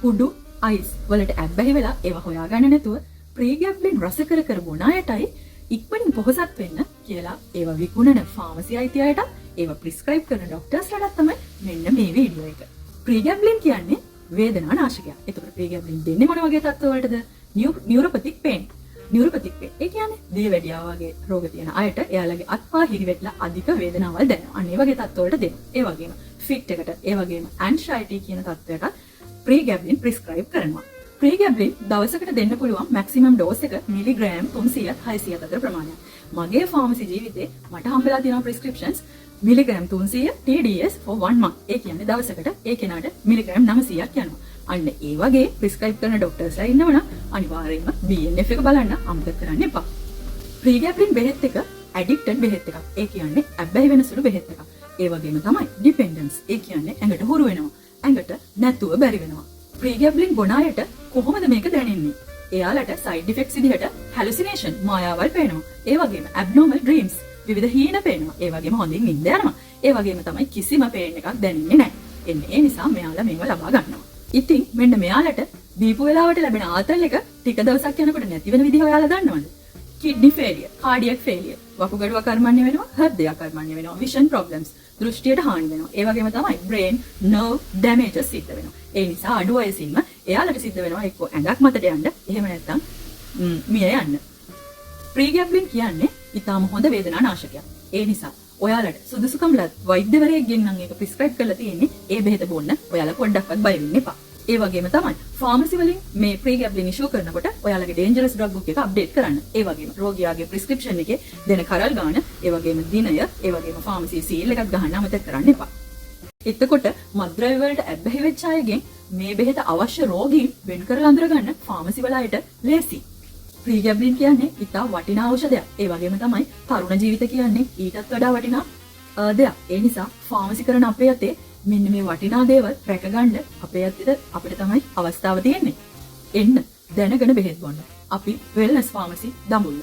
හුඩු ice වලට ඇබ්බැහි වෙලා ඒවා හොයාගන්න නැතුව ප්‍රීගැබ්ලින් රස කර කර බොන අයටයි ඉක්මනින් පොහොසත් වෙන්න කියලා ඒවා විකුණන ෆාමසි අයිති අයටත් ඒවා ප්‍රිස්ක්‍රයිබ් කරන ඩොක්ටර්ස්ලටත් තමයි මෙන්න මේ වීඩියෝ එක. ප්‍රීගැබ්ලින් කියන්නේ වේදනා නාශකයක්. එතකොට ප්‍රීගැබ්ලින් දෙන්නේ මොන වගේ තත්ත්වවලටද? නියුරොපතික් පේන්. නියුරොපතික් පේන්. ඒ කියන්නේ දියවැඩියාව වගේ රෝග තියෙන අයට එයාලගේ අත්පා හිරිවැටිලා අධික වේදනාවල් දැනෙනවා. අන්න ඒ වගේ තත්ත්වවලට දෙනවා. ඒ වගේම ෆිට් එකට, ඒ වගේම ඇන්සයිටි කියන තත්ත්වයටත් ප්‍රීගැබ්ලින් ප්‍රිස්ක්‍රයිබ් කරනවා. ප්‍රීගැබ්ලින් දවසකට දෙන්න පුළුවන් මැක්සිමම් ඩෝස් එක මිලිග්‍රෑම් 300ත් 600ත් අතර ප්‍රමාණයක්. මගේ ෆාමසි ජීවිතේ මට හම්බෙලා තියෙනවා ප්‍රිස්ක්‍රිප්ෂන්ස් මිලිග්‍රෑම් 300 TDS for 1 month. ඒ කියන්නේ දවසකට ඒ කෙනාට මිලිග්‍රෑම් 900ක් යනවා. අන්න ඒ වගේ ප්‍රිස්ක්‍රයිබ් කරන ඩොක්ටර්ස්ලා ඉන්නවනම් අනිවාර්යයෙන්ම BNF එක බලන්න අමතක කරන්න එපා. ප්‍රීගැබ්ලින් බෙහෙත් එක ඇඩික්ටඩ් බෙහෙත් එකක්. ඒ කියන්නේ ඇබ්බැහි වෙන සුළු බෙහෙත් එකක්. ඒ වගේම තමයි ඩිපෙන්ඩන්ස්. ඒ කියන්නේ ඇඟට හුරු වෙනවා. ඇඟට නැතුව බැරි වෙනවා. ප්‍රීගැබ්ලින් බොන අයට කොහොමද මේක දැනෙන්නේ? එයාලට සයිඩ් ඉෆෙක්ට්ස් විදිහට හැලුසිනේෂන්, මායාවල් පේනවා. ඒ වගේම ඇබ්නෝමල් ඩ්‍රීම්ස්, විවිධ හීන පේනවා. ඒ වගේම හොඳින් නින්ද යනවා. ඒ වගේම තමයි කිසිම පේන් එකක් දැනෙන්නේ නැහැ. එන්නේ ඒ නිසා මෙයාලා මේවා ලබා ගන්නවා. ඉතින් මෙන්න මෙයාලට බීපු වෙලාවට ලැබෙන ආතල් එක ටික දවසක් යනකොට නැති වෙන විදිහ ඔයාලා දන්නවද? කිඩ්නි ෆේලියර්, කාඩියැක් ෆේලියර්, වකුගඩු අකර්මණ්‍ය වෙනවා, හෘදය අකර්මණ්‍ය වෙනවා, විෂන් ප්‍රොබ්ලම්ස්, දෘෂ්ටියට හානි වෙනවා. ඒ වගේම තමයි බ්‍රේන් නර්ව් ඩැමේජස් සිද්ධ වෙනවා. ඒ නිසා අඩු වයසින්ම එයාලට සිද්ධ වෙනවා එක්කෝ ඇඳක් මතට යන්න, එහෙම නැත්නම් මිය යන්න. ප්‍රීගැබ්ලින් කියන්නේ ඉතාම හොඳ වේදනා නාශකයක්. ඒ නිසා ඔයාලට සුදුසුකම් ලත් වෛද්‍යවරයෙක්ගෙන් නම් ඒක ප්‍රිස්ක්‍රයිබ් කරලා තියෙන්නේ, ඒ බෙහෙත බොන්න ඔයාලා පොඩ්ඩක්වත් බය වෙන්න එපා. ඒ වගේම තමයි ෆාමසි වලින් මේ ප්‍රීගැබ්ලින් ඉෂුව කරනකොට ඔයාලගේ ඩේන්ජරස් ඩ්‍රග් බුක් එක අප්ඩේට් කරන්න. ඒ වගේම රෝගියාගේ ප්‍රිස්ක්‍රිප්ෂන් එකේ දෙන කරල් ගාන, ඒ වගේම දිනය, ඒ වගේම ෆාමසි සීල් එකක් ගහන්න අමතක කරන්න එපා. එතකොට මත්ද්‍රව්‍ය වලට ඇබ්බැහි වෙච්ච අයගෙන් මේ බෙහෙත අවශ්‍ය රෝගීන් වෙන් කරලා අඳුරගන්න ෆාමසි වල අයට ලේසි. ප්‍රීගැබ්ලින් කියන්නේ ඉතා වටිනා ඖෂධයක්. ඒ වගේම තමයි තරුණ ජීවිත කියන්නේ ඊටත් වඩා වටිනා දෙයක්. ඒ නිසා ෆාමසි කරන අපේ අතේ මෙන්න මේ වටිනා දේවල් රැකගන්න අපේ අතේ අපිට තමයි අවස්ථාව තියෙන්නේ. එන්න දැනගෙන බෙහෙත් බොන්න. අපි වෙල්නස් ෆාමසි, දඹුල්ල.